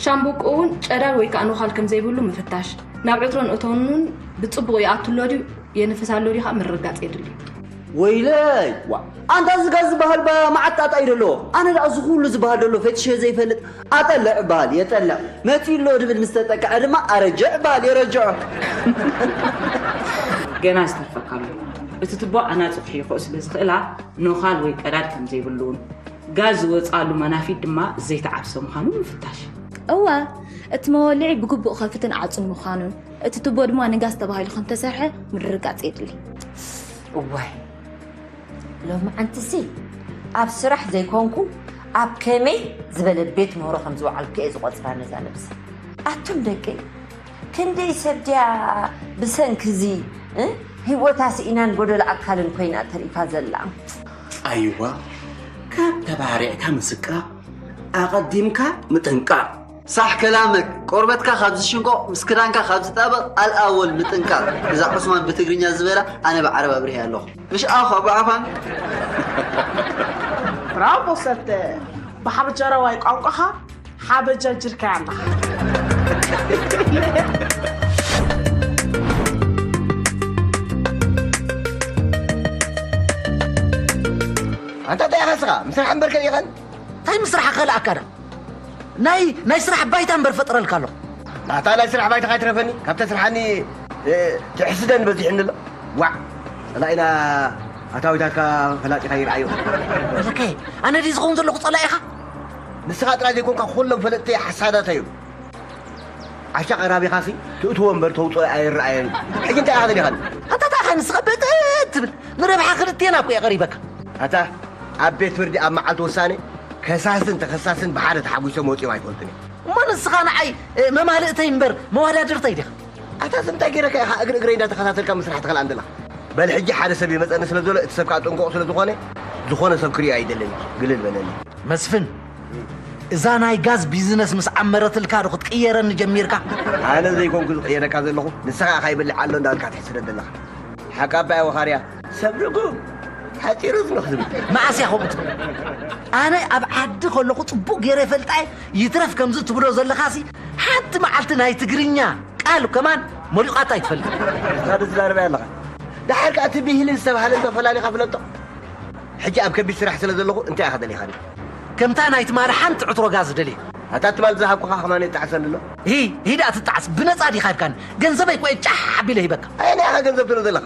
ሻምብቆ እውን ጨዳር ወይ ከዓ ኖኻል ከም ዘይብሉ ምፍታሽ፣ ናብ ዕትሮን እቶኑን ብጽቡቕ ይኣቱ ኣሎ ድዩ የንፍስ ኣሎ ድዩ ከዓ ምርግጋጽ የድሊ። ወይለይ ዋ ኣንታ እዚ ጋዝ ዝበሃል ባ መዓት ጣጣ እዩ ደሎ። ኣነ ደኣ እዚ ኩሉ ዝበሃል ደሎ ፈትሸ ዘይፈልጥ። ኣጠልዕ በሃል የጠልዕ። መጺኡ ኣሎ ድብል ምስ ተጠቅዐ ድማ ኣረጅዕ በሃል የረጅዖ። ገና ዝተርፈካ ኣሎ። እቲ ትቦ ኣናጹ ክሕይኾ ስለ ዝኽእላ ኖኻል ወይ ቀዳድ ከም ዘይብሉን ጋዝ ዝወጽኣሉ መናፊት ድማ ዘይተዓብሰ ምዃኑ ምፍታሽ። እወ፣ እቲ መወልዒ ብግቡእ ከፍትን ዓጹን ምዃኑን እቲ ትቦ ድማ ንጋዝ ተባሂሉ ከም ተሰርሐ ምርግጋጽ የድሊ። እዋይ ሎማዓንትሲ ኣብ ስራሕ ዘይኮንኩ ኣብ ከመይ ዝበለ ቤት ምህሮ ከም ዝወዓልኩ እየ ዝቆፅራ ነዛ ነብሲ። ኣቱም ደቂ ክንደይ ሰብ ድያ ብሰንኪ እዚ እ? ህይወታ ስኢናን ጎደሎ ኣካልን ኮይና ተሪፋ ዘላ። ኣይዋ ካብ ተባሪዕካ ምስቃ ኣቐዲምካ ምጥንቃቕ። ሳሕ ከላመክ ቆርበትካ ካብ ዝሽንቆ ምስ ክዳንካ ካብ ዝጣበቕ ኣልኣወል ምጥንቃቕ። እዛ ዑስማን ብትግርኛ ዝበላ ኣነ ብዓረብ ኣብሪሀ ኣለኹ። ምሽ ኣኹ ኣቡ ዓፋን ብራቮ ሰተ ብሓበጃራዋይ ቋንቋኻ ሓበጃጅርካ ኣለኻ። ኣንታ እንታይ ኢኻ ንስኻ? ምስራሕ እምበር ከሊእኻን? እንታይ ምስራሕ ከልኣካ ዶ? ናይ ናይ ስራሕ ባይታ እምበር ፈጥረልካ ኣለኹ። ኣታ ናይ ስራሕ ባይታ ካይትረፈኒ ካብተ ስርሓኒ ትሕስደን በዚሕኒ ኣሎ። ዋዕ ጸላኢና ኣታዊታትካ ፈላጢኻ ይርኣዮ። ለከ ኣነ ድዩ ዝኸውን ዘለኹ ጸላኢኻ? ንስኻ ጥራይ ዘይኮንካ ኩሎም ፈለጥቲ ሓሳዳት እዮም። ዓሻ ቀራቢኻሲ ትእትዎ እምበር ተውፅኦ ኣይረኣየን። ሕጂ እንታይ ኢኻ ደሊኻኒ? ኣታ እንታይ ኢኻ ንስኻ በጠጥ ትብል? ንረብሓ ክልቴና እኮ እየ ቀሪበካ። ኣታ ኣብ ቤት ፍርዲ ኣብ መዓልቲ ውሳኔ ከሳስን ተኸሳስን ብሓደ ተሓጒሶም ወፂኦም ኣይፈልጡን እዮም። እሞ ንስኻ ንዓይ መማልእተይ እምበር መዋዳድርተይ ዲኻ? ኣታ እዚ እንታይ ገይረካ ኢኻ እግሪ እግረይ እንዳተኸታተልካ ምስራሕ ትኸልኣን ዘለኻ? በል ሕጂ ሓደ ሰብ ይመፀኒ ስለ ዘሎ እቲ ሰብ ከዓ ጥንቁቕ ስለ ዝኾነ ዝኾነ ሰብ ክሪኦ ኣይደለኒ። ግልል በለኒ። መስፍን እዛ ናይ ጋዝ ቢዝነስ ምስ ዓመረትልካ ዶ ክትቅየረኒ ጀሚርካ? ኣነ ዘይኮንኩ ዝቅየረካ ዘለኹ ንስኻ ኢኻ ይበልዕ ኣሎ እንዳበልካ ትሕስደኒ ዘለኻ። ሓቂ ኣባይ ወኻርያ ሰብ ርጉም ሓፂሩ ዝንኽ ዝብል። መኣስ እያ ከምኡ ትብል? ኣነ ኣብ ዓዲ ከለኹ ፅቡቅ ገይረ ይፈልጣ እየ። ይትረፍ ከምዚ ትብሎ ዘለኻሲ ሓንቲ መዓልቲ ናይ ትግርኛ ቃል ከማን መሪቋታ ኣይትፈልጥ። ንስኻ ዶ ትዛረብ ኣለኻ? ደሓር ከኣ እቲ ብሂልን ዝተባህለን ተፈላሊኻ ፍለጦ። ሕጂ ኣብ ከቢድ ስራሕ ስለ ዘለኹ እንታይ ኢኻ ደሊኻኒ? ከምታ ናይ ትማሊ ሓንቲ ዕትሮ ጋዝ ደልየ። ኣታ ትማሊ ዝሃብኩኻ ከማን ይጣዕሰኒ ኣሎ። ሂ ሂድ ኣትጣዕስ ብነፃ ዲኻ ሂብካኒ? ገንዘበይ እኮ እየ ጫሕ ኣቢለ ሂበካ። ኣየናይ ኢኻ ገንዘብ ትብሎ ዘለኻ?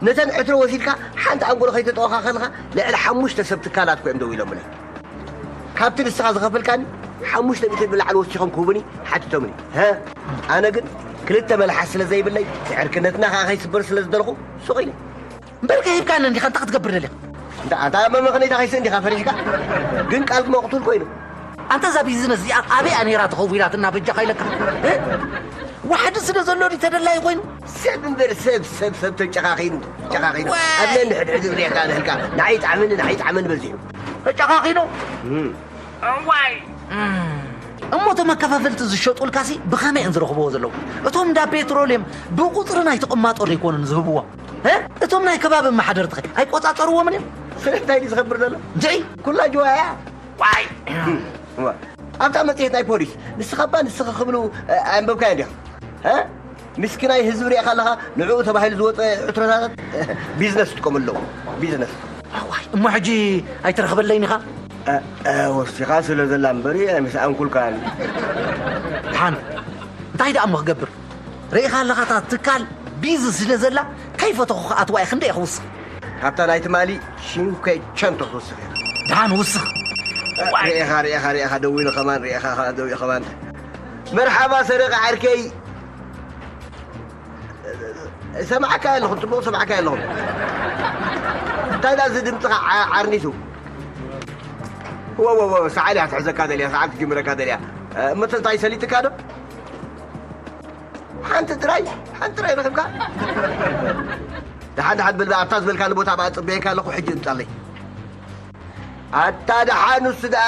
ነተን ዕትሮ ወሲድካ ሓንቲ ኣንጎሎ ከይተጠወኻ ከለኻ ልዕሊ ሓሙሽተ ሰብ ትካላት እኮ እዮም ደው ኢሎምለይ። ካብቲ ንስኻ ዝኸፈልካኒ ሓሙሽተ ሚእቲ ንላዕሊ ወሲኾም ክህቡኒ ሓቲቶምኒ። ሀ ኣነ ግን ክልተ መልሓስ ስለ ዘይብለይ ንዕርክነትና ከኣ ከይስበር ስለ ዝደለኹ ሱቕ ኢለ። እምበርከ ሂብካኒ እንዲኻ እንታይ ክትገብር ደሊኻ? እንዳ ኣንታ መመኽነይታ ከይስእ እንዲኻ ፈሪሕካ? ግን ቃል መቕቱል ኮይኑ። ኣንታ እዛ ቢዝነስ እዚኣ ኣበይ ኣኔራ ተኸዊላትና በጃኻ ኢለካ? እ? ዋሕዲ ስለ ዘሎ ድዩ ተደላዪ ኮይኑ? ሰብ እምበር ሰብ ሰብ ሰብ ተጨኻኺኑ ጨኻኺኑ። ዋይ! ኣብ ነንሕድሕድ ሪእካ ንህልካ ንዓይ ይጥዓመኒ ንዓይ ይጥዓመኒ በዚሑ። ተጨኻኺኑ? እም። እዋይ! እም። እሞ እቶም ኣከፋፈልቲ ዝሸጡልካሲ ብኸመይ እዮም ዝረኽብዎ ዘለዉ? እቶም እንዳ ፔትሮልየም ብቁፅሪ ናይ ተቐማጦ ዶ ኣይኮኑን ዝህብዎ? እ? እቶም ናይ ከባቢ ኣመሓደርትኸ ኣይቆፃፀርዎምን እዮም? ስለምንታይ ድዩ ዝኸብር ዘሎ? እንድዒ! ኩላ ጅዋ እያ። ዋይ! እዋ፣ ኣብታ መጽሔት ናይ ፖሊስ ንስኻ እባ ንስኻ ክብሉ ኣንበብካዮ ዲኻ? እ? ምስኪናይ ህዝቢ ሪእኻ ኣለኻ ንዕኡ ተባሂሉ ዝወፀ ዕትሮታት ቢዝነስ ይጥቀሙ ኣለዉ። ቢዝነስ። ኣዋይ እሞ ሕጂ ኣይትረኽበለይን ኢኻ? እ፣ እ፣ ወሲኻ ስለ ዘላ እምበሪ ኣይምስኣንኩልካን። ድሓን እንታይ ደኣ እሞ ክገብር? ርኢኻ ኣለኻ እታ ትካል ቢዚ ስለ ዘላ ከይፈተኹ ክኣትዋ እየ ክንደይ እየ ክውስኽ? ካብታ ናይ ትማሊ ሽንኮይ ቸንቶ ትውስኽ እያ። ደሓን ውስኽ። ርኢኻ ርኢኻ ርኢኻ ደዊሉ ኸማን ርኢኻ ኸኣ ደዊሉ ኸማን። መርሓባ ሰረቐ ዓርከይ። ሰማዕካ ኣለኹ ጽቡቕ ሰማዕካ ኣለኹ። እንታይ ደኣ እዚ ድምፅኻ ዓ- ዓርኒቱ? ወ ወ ወ ሰዓል እያ ትሕዘካ ደልያ፣ ሰዓል ትጅምረካ ደልያ። እሞ እንታይ ሰሊጥካ ዶ? ሓንቲ ጥራይ፣ ሓንቲ ጥራይ ረኺብካ? ደሓን ደሓን በል፣ ኣታ ዝበልካኒ ቦታ ኣብኣ ጽበየካ ኣለኹ፣ ሕጂ እምጻለይ። ኣታ ደሓን ንሱ ደኣ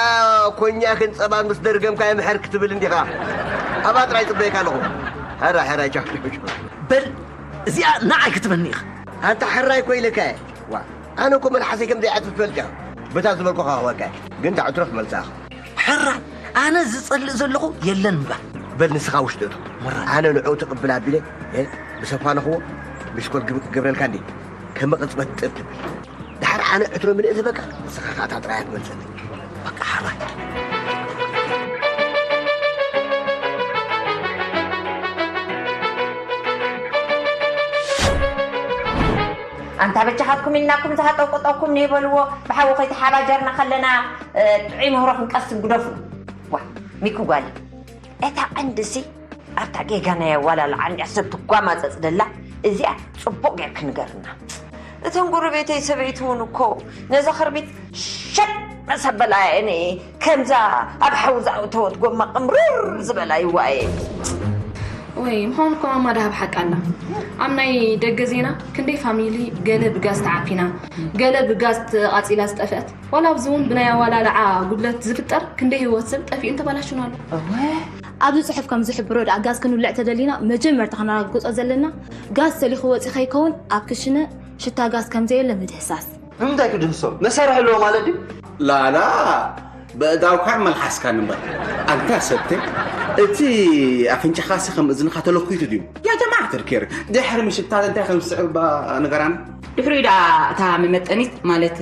ኮኛክን ጸባን ምስ ደርገምካ የምሕር ክትብል እንዲኻ። ኣብኣ ጥራይ ጽበየካ ኣለኹ። ሕራይ፣ ሕራይ፣ ቻው። በል፣ እዚኣ ንዓይ ክትበኒ ኢኻ። ኣንታ ሕራይ እኮ ኢለካ እየ። ዋ፣ ኣነ እኮ መልሓሰይ ከም ዘይዓጽፍ ትፈልጥ ኢኻ። በታ ዝበልኩኻ ክህበካ እየ። ግን እታ ዕትሮ ክትመልሳ ኢኻ። ሕራይ፣ ኣነ ዝጸልእ ዘለኹ የለን እምበር። በል ንስኻ ውሽጢ እቶ። ምራ። ኣነ ንዕኡ ትቕብል ኣቢለ፣ እ፣ ብሰፋንኽዎ፣ ሚስኮል ግብ-፣ ክገብረልካ እንዴ? ከም ቅጽበት ጥብ ትብል። ድሓር ኣነ ዕትሮ ምልእ ዝበካ፣ ንስኻ ኸኣ እታ ጥራይ እያ ትመልሰለይ። በቃ ሕራይ። ኣንታ በጃኻትኩም ኢልናኩም ዝሃጠውቀጠውኩም ነይበልዎ፣ ብሓዊ ከይተሓባጀርና ከለና፣ እ፣ ጥዑይ ምህሮ ክንቀስም ግደፉ። ዋ፣ ሚኩ ጓል፣ እታ ቀንድሲ ኣብታ ጌጋ ናይ ኣዋላልዓ እንድያ ሰብ ትጓማጸጽ ደላ፣ እዚኣ ጽቡቕ ጌርኪ ንገርና። እተን ጎረቤተይ ሰበይቲ እውን እኮ ነዛ ክርቢት ሸጥ መሰበላ እኔ ከምዛ ኣብ ሓዊ ዝኣውተወት ጎማ ቅምርር ዝበላ ይዋየ። ወይ ምዃኑ እኮ ማማ ደሃብ ሓቂ ኣላ። ኣብ ናይ ደገ ዜና ክንደይ ፋሚሊ ገለ ብጋዝ ተዓፊና፣ ገለ ብጋዝ ተቓጺላ ዝጠፍአት፣ ዋላ ኣብዚ እውን ብናይ ኣዋላልዓ ጉድለት ዝፍጠር ክንደይ ህይወት ሰብ ጠፊኡን ተባላሽን ኣሎ። እወ። ኣብዚ ጽሑፍ ከም ዝሕብሮ ደኣ ጋዝ ክንውልዕ ተደሊና መጀመርታ ከነረጋግጾ ዘለና ጋዝ ተሊኹ ወጺኡ ከይከውን ኣብ ክሽነ ሽታ ጋዝ ከም ዘየለ ምድህሳስ። ንምንታይ ክድህሶ? መሳርሒ ኣለዎ ማለት ድዩ? ላላ፣ በእዳውካ መልሓስካ ንበር። ኣንታ ሰብተ፣ እቲ ኣፍንጫኻሲ ከም እዝንኻ ተለኲቱ ድዩ? ያ ጀማዓት ኣልኬር፣ ድሕሪ ምሽታት እንታይ ከም ዝስዕብ እባ ንገራና። ድሕሪኡ ደኣ እታ መመጠኒት ማለት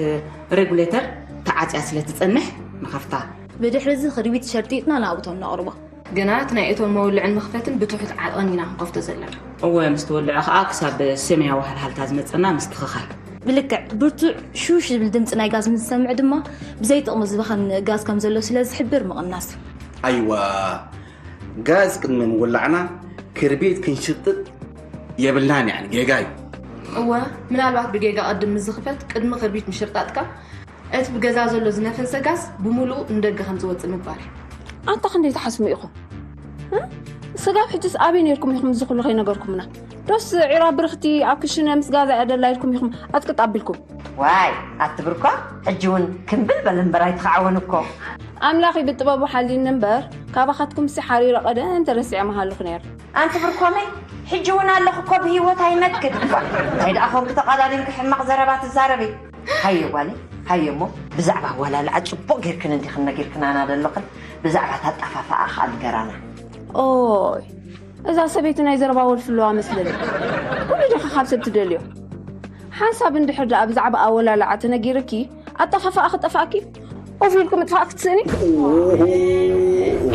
ሬጉሌተር ተዓጽያ ስለ ትጸንሕ ንኸፍታ። ብድሕሪ እዚ ክርቢት ሸርጢጥና ናብቶም ነቕርቦ። ግና እቲ ናይ እቶን መወልዕን መኽፈትን ብትሑት ዓቐን ኢና ክንከፍቶ ዘለና። እወ፣ ምስ ትወልዐ ኸኣ ክሳብ ሰማያዊ ሃልሃልታ ዝመጸና ምስትኽኻል። ብልክዕ ብርቱዕ ሹሽ ዝብል ድምጺ ናይ ጋዝ ምስ ንሰምዕ ድማ ብዘይጥቕሚ ዝባኸን ጋዝ ከም ዘሎ ስለ ዝሕብር ምቕናስ። ኣይዋ፣ ጋዝ ቅድሚ ምውላዕና ክርቢት ክንሽጥጥ የብልናን፣ ያኒ ጌጋ እዩ። እወ፣ ምናልባት ብጌጋ ቅድም ምስ ዝኽፈት ቅድሚ ክርቢት ምሽርጣጥካ እቲ ብገዛ ዘሎ ዝነፈሰ ጋዝ ብምሉኡ ንደገ ከም ዝወጽእ ምግባር እዩ። ኣታ ክንደይ ትሓስሙ ኢኹም? እ? ስጋብ ሕጅስ ኣበይ ነይርኩም ኢኹም እዚ ኩሉ ከይነገርኩምና? ዶስ ዒራ ብርኽቲ ኣብ ክሽነ ምስ ጋዛ እያ ደላ ኢልኩም ኢኹም ኣጽቅጥ ኣቢልኩም? ዋይ፣ ኣቲ ብርኳ፣ ሕጂ እውን ክምብል በል እምበር ኣይትኸዓወን እኮ። ኣምላኽ እዩ ብጥበቡ ሓልዩኒ እምበር፣ ካባኻትኩምሲ ሓሪረ ቀደም ተረሲዐ ምሃልኹ ነይረ። ኣንቲ ብርኮመይ፣ ሕጂ እውን ኣለኹ እኮ ብህይወት ኣይመክድ። እንታይ ደኣ ኮንኪ ተቐዳዲምኪ ሕማቕ ዘረባ ትዛረቢ? ሃየ ጓለይ፣ ሃየ እሞ ብዛዕባ ኣወላልዓ ጽቡቕ ጌርክን እንዲኽን ነጊርክናና ደለኽን፣ ብዛዕባ እታ ኣጠፋፍኣ ኸኣ ንገራና። ኦይ፣ እዛ ሰበይቲ ናይ ዘረባ ወልፊ ኣለዋ መስለኒ። ኩሉ ዲኻ ካብ ሰብ ትደልዮ? ሓንሳብ እንድሕር ደኣ ብዛዕባ ኣወላልዓ ተነጊርኪ፣ ኣጠፋፍኣ ክጠፍኣኪ፣ ኡፍ ኢልኪ ምጥፋእ ክትስእኒ።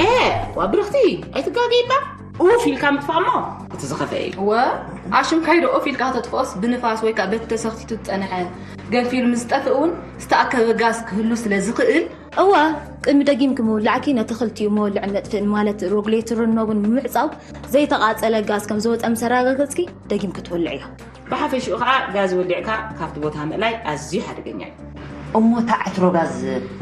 ኤ፣ ዋ ብርኽቲ፣ ኣይትጋገይባ። ኡፍ ኢልካ ምጥፋእ እሞ እቲ ዝኸፍአ እዩ። እወ፣ ኣሽምካይ ዶ ኡፍ ኢልካ ተጥፍኦስ ብንፋስ ወይ ከኣ በቲ ተሰኽቲቱ ዝጸንሐ ገንፊሉ ምስ ዝጠፍእ እውን ዝተኣከበ ጋዝ ክህሉ ስለ ዝኽእል። እወ፣ ቅድሚ ደጊምኪ ምውላዕኪ ነቲ ክልቲኡ መወልዕን መጥፍእን ማለት ሮጉሌተርን ኖብን ብምዕጻው ዘይተቓጸለ ጋዝ ከም ዝወጸ ምስ ኣረጋገጽኪ ደጊምኪ ትወልዕዮ። ብሓፈሽኡ ኸኣ ጋዝ ወሊዕካ ካብቲ ቦታ ምእላይ ኣዝዩ ሓደገኛ እዩ። እሞ እታ ዕትሮ ጋዝ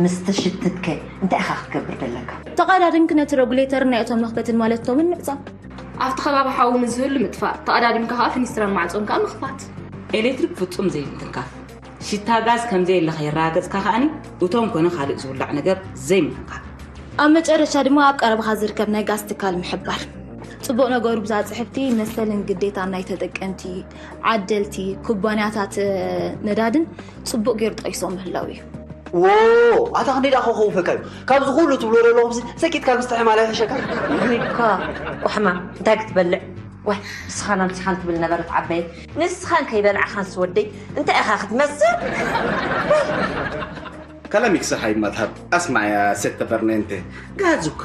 ምስ ተሽትትከ እንታይ ኢኻ ክትገብር ዘለካ? ተቐዳዲምኪ ነቲ ረጉሌተርን ናይ እቶን መኽፈትን ማለት እቶምን ምዕጻው። ኣብቲ ከባቢ ሓዊ ንዝህሉ ምጥፋእ፣ ተቐዳዲምካ ኸኣ ፍኒስትራን ማዕጾን ከኣ ምኽፋት። ኤሌክትሪክ ፍጹም ዘይምትንካፍ። ሽታ ጋዝ ከም ዘየለ ከየረጋገጽካ ከኣኒ እቶን ኮነ ካልእ ዝውላዕ ነገር ዘይምትንካፍ። ኣብ መጨረሻ ድማ ኣብ ቀረባኻ ዝርከብ ናይ ጋዝ ትካል ምሕባር። ጽቡቕ ነገሩ ብዛ ጽሕፍቲ መሰልን ግዴታን ናይ ተጠቀምቲ፣ ዓደልቲ፣ ኩባንያታት፣ እ፣ ነዳድን ጽቡቕ ገይሩ ጠቒሶም ምህላው እዩ። ዎ፣ ኣታ ክንደይ ደኣ ከኸውፈካ እዩ። ካብዚ ኩሉ ትብሎ ዘለኹምሲ ሰኪትካ ምስትሕማል ኣይሕሸካ? እኳ ቁሕማ እንታይ ክትበልዕ? ዋይ፣ ንስኻን ኣምስኻን ትብል ነበረት ዓበየ። ንስኻን ከይበላዕኻንስ ወደይ እንታይ ኢኻ ክትመስል? ከላሚክ ሰሓይ ማትሃብ ኣስማያ ሴት ተበርኔንቴ። ጋዝ እኳ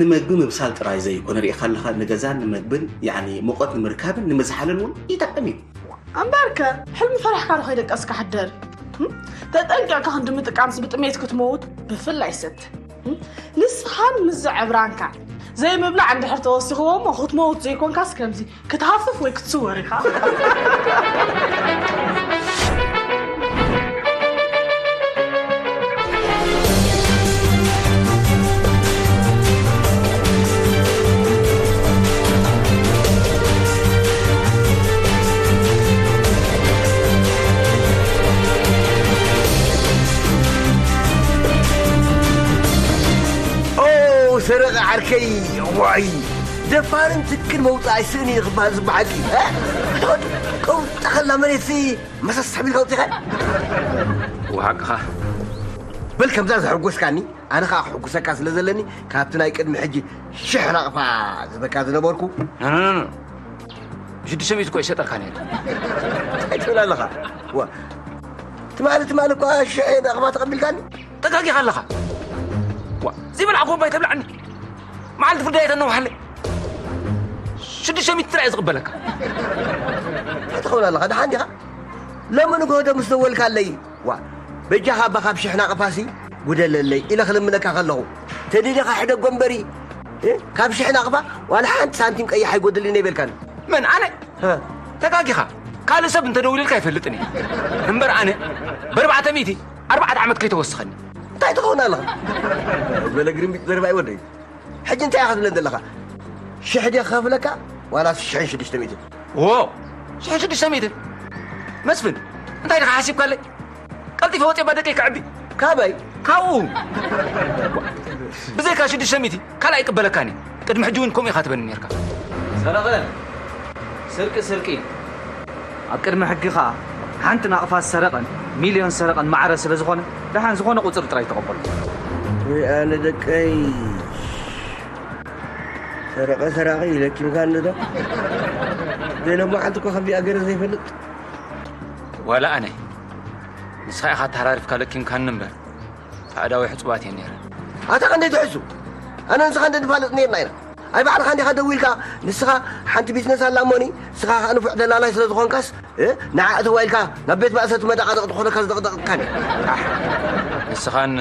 ንመግቢ ምብሳል ጥራይ ዘይኮነ ርኢኻ ኣለኻ፣ ንገዛን ንመግብን፣ ያዕኒ ሙቐት ንምርካብን ንምዝሓልን እውን ይጠቅም እዩ። እምበርከ፣ ሕልሚ ፈሪሕካ ዶ ከይደቀስካ ሕደር? እም? ተጠንቂቕካ ክንዲ ምጥቃምስ ብጥሜት ክትመውት ብፍላይ ሰት። እም? ንስኻን ምስ ዘዕብራንካ ዘይምብላዕ እንድሕር ተወሲኽዎ እሞ ክትመውት ዘይኮንካስ ከምዚ ክትሃፍፍ ወይ ክትስወር ኢኻ። ከይ ዋይ ደፋርን ትክን መውፃእ ኣይስእን እዩ ክበሃል ዝበሓቂ ቀውጣኸላ መሬት መሰስ ሓቢልካ ውፅኻ ወሓቅኻ በል ከምዛ ዘሐጎስካኒ ኣነ ከዓ ክሕጉሰካ ስለ ዘለኒ ካብቲ ናይ ቅድሚ ሕጂ ሽሕ ናቕፋ ዝበካ ዝነበርኩ ሽዱሽተ ሚእቲ እኮ ይሸጠልካ ነይሩ እንታይ ትብል ኣለኻ ትማሊ ትማሊ እኳ ሽሕ ናቕፋ ተቐቢልካኒ ተጋጊኻ ኣለኻ ዋ ዘይበልዓኹ ባይ ተብልዓኒ መዓልቲ ፍርዲ ኣይተነውሓለይ ሽዱሽተ ሚእቲ ጥራይ ዝቕበለካ እንታይ ትኸውን ኣለኻ ደሓን ዲኻ ሎሚ ንግሆ ዶ ምስ ደወልካለይ ዋ በጃኻ ኣባ ካብ ሽሕ ናቕፋሲ ጉደለለይ ኢለ ክልምነካ ከለኹ ተደሊኻ ሕደጎ እምበሪ ካብ ሽሕ ናቕፋ ዋላ ሓንቲ ሳንቲም ቀይሕ ኣይጎድልን ይበልካኒ መን ኣነ ተጋጊኻ ካልእ ሰብ እንተደዊልልካ ኣይፈልጥን እየ እምበር ኣነ በርባዕተ ሚእቲ ኣርባዕተ ዓመት ከይተወስኸኒ እንታይ ትኸውን ኣለኻ ዝበለ ግርምቢጥ ዘረባ ይወደይ ሕጂ እንታይ ኢኻ ትብለን ዘለኻ ሽሕ ድየ ክኸፍለካ ዋላ ሽሕን ሽዱሽተ ሚእትን ዎ ሽሕን ሽዱሽተ ሚእትን መስፍን እንታይ ድኻ ሓሲብካለይ ቀልጢፈ ወፅየ ባደቀይ ክዕቢ ካበይ ካብኡ ብዘይካ ሽዱሽተ ሚእቲ ካልእ ኣይቅበለካን እዩ ቅድሚ ሕጂ እውን ከምኡ ኢኻ ትበኒ ነርካ ሰረቐ ስርቂ ስርቂ ኣብ ቅድሚ ሕጊ ኸዓ ሓንቲ ናቕፋ ዝሰረቐን ሚልዮን ዝሰረቐን ማዕረ ስለ ዝኾነ ደሓን ዝኾነ ቁፅሪ ጥራይ ተቐበሉ ወይ ኣነ ደቀይ ሰረቐ ሰራቒ ለኪምካኒ ዶ ዘይለሞ ሓንቲ እኮ ከምዚኣ ገረ ዘይፈልጥ ዋላ ኣነ ንስኻ ኢኻ ተሃራሪፍካ ለኪምካኒ እምበር ኣእዳወይ ሕጹባት እየን ነይረን። ኣታ ኸንደይ ትሕሱ? ኣነ ንስኻ እንደ ንፋለጥ ነይርና ኢና። ኣይ ባዕልኻ እንዲኻ ደዊልካ ንስኻ ሓንቲ ቢዝነስ ኣላ እሞኒ ንስኻ ኸዓ ንፉዕ ደላላይ ስለ ዝኾንካስ እ? ንዓ እተዋ ኢልካ ናብ ቤት ማእሰርቲ መደቓደቕ ዝኾነካ ዝደቕደቕካን። ኣሕ! ንስኻን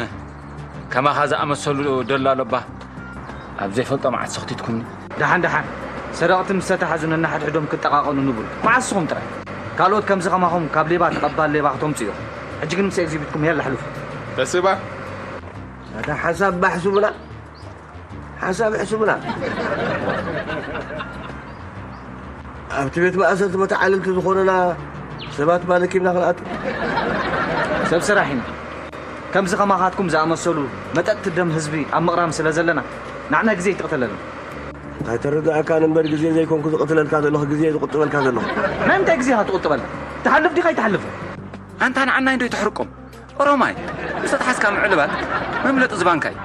ከማኻ ዝኣመሰሉ ደላሎ እባ ኣብ ዘይፈልጦ መዓት ሰኽቲትኩምኒ። ደሓን ደሓን ሰረቕቲ ምስ ተታሓዙ ነንሓድሕዶም ክጠቓቐኑ ንብሉ። መዓስ ንስኹም ጥራይ? ካልኦት ከምዚ ከማኹም ካብ ሌባ ተቐባል ሌባ ክተምፅኡ ኢኹም። ሕጂ ግን ምስ ኤግዚቢትኩም የላ ሕሉፉ። ተስባ ኣታ ሓንሳብ ባሕሱብና ሓንሳብ ሕሱብና ኣብቲ ቤት ማእሰርቲ መተዓልልቲ ዝኾኑና ሰባት ባለኪምና ክንኣቱ ሰብ ስራሕ ኢና። ከምዚ ከማኻትኩም ዝኣመሰሉ መጠጥቲ ደም ህዝቢ ኣብ ምቕራም ስለ ዘለና ንዓና ግዜ ይትቕተለልና። ኣይተረድኣካን እምበር ግዜ ዘይኮንኩ ዝቕትለልካ ዘለኹ ግዜ ዝቑጥበልካ ዘለኹ። ናይ ምንታይ ግዜኻ ትቑጥበልና? ትሓልፍ ዲኻ ኣይትሓልፍን? ኣንታ ንዓናይ ዶ ይትሕርቆም? ኦሮማይ፣ ምስ ኣትሓዝካ ምዕልባጥ መምለጢ ዝባንካ እዩ።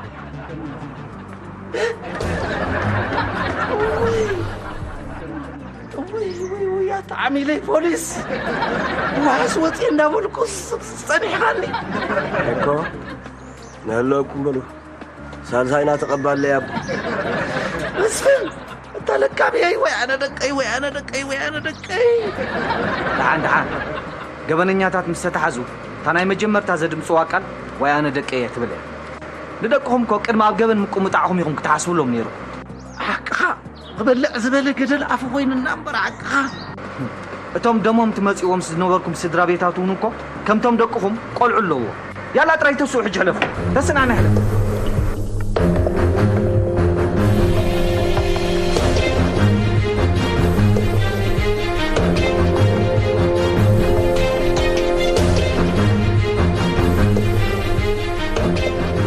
ውይ ውይ ውይ ኣታ ዓሚለይ ፖሊስ ዋሕስ ወፂ እንዳበልኩ ፀኒሕኻኒ እኮ ናለኩም በሉ ሳልሳይና ተቐባለይ ኣቦ መስፍን እታ ለካብየይ ወይ ኣነ ደቀይ ወይ ኣነ ደቀይ ወይ ኣነ ደቀይ ደሓን ደሓን ገበነኛታት ምስ ተታሓዙ እታ ናይ መጀመርታ ዘድምፅዋ ቃል ወይ ኣነ ደቀየ ትብል እያ ንደቅኹም እኮ ቅድሚ ኣብ ገበን ምቁምጣዕኹም ኢኹም ክትሓስብሎም ነይሩ ሓቅኻ ክበልዕ ዝበለ ገደል ኣፉ ኮይንና እምበር ሓቅኻ እቶም ደሞም ትመፅዎም ዝነበርኩም ስድራ ቤታት እውን እኮ ከምቶም ደቅኹም ቆልዑ ኣለዎ ያላ ጥራይ ተስኡ ሕጂ ሕለፉ ተስናነ ሕለፍ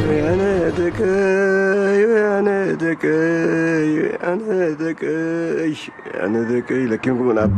ወያነ ደቀይ ወያነ ደቀይ ወያነ ደቀይ ኣነ ደቀይ ለኪምኩም ናባ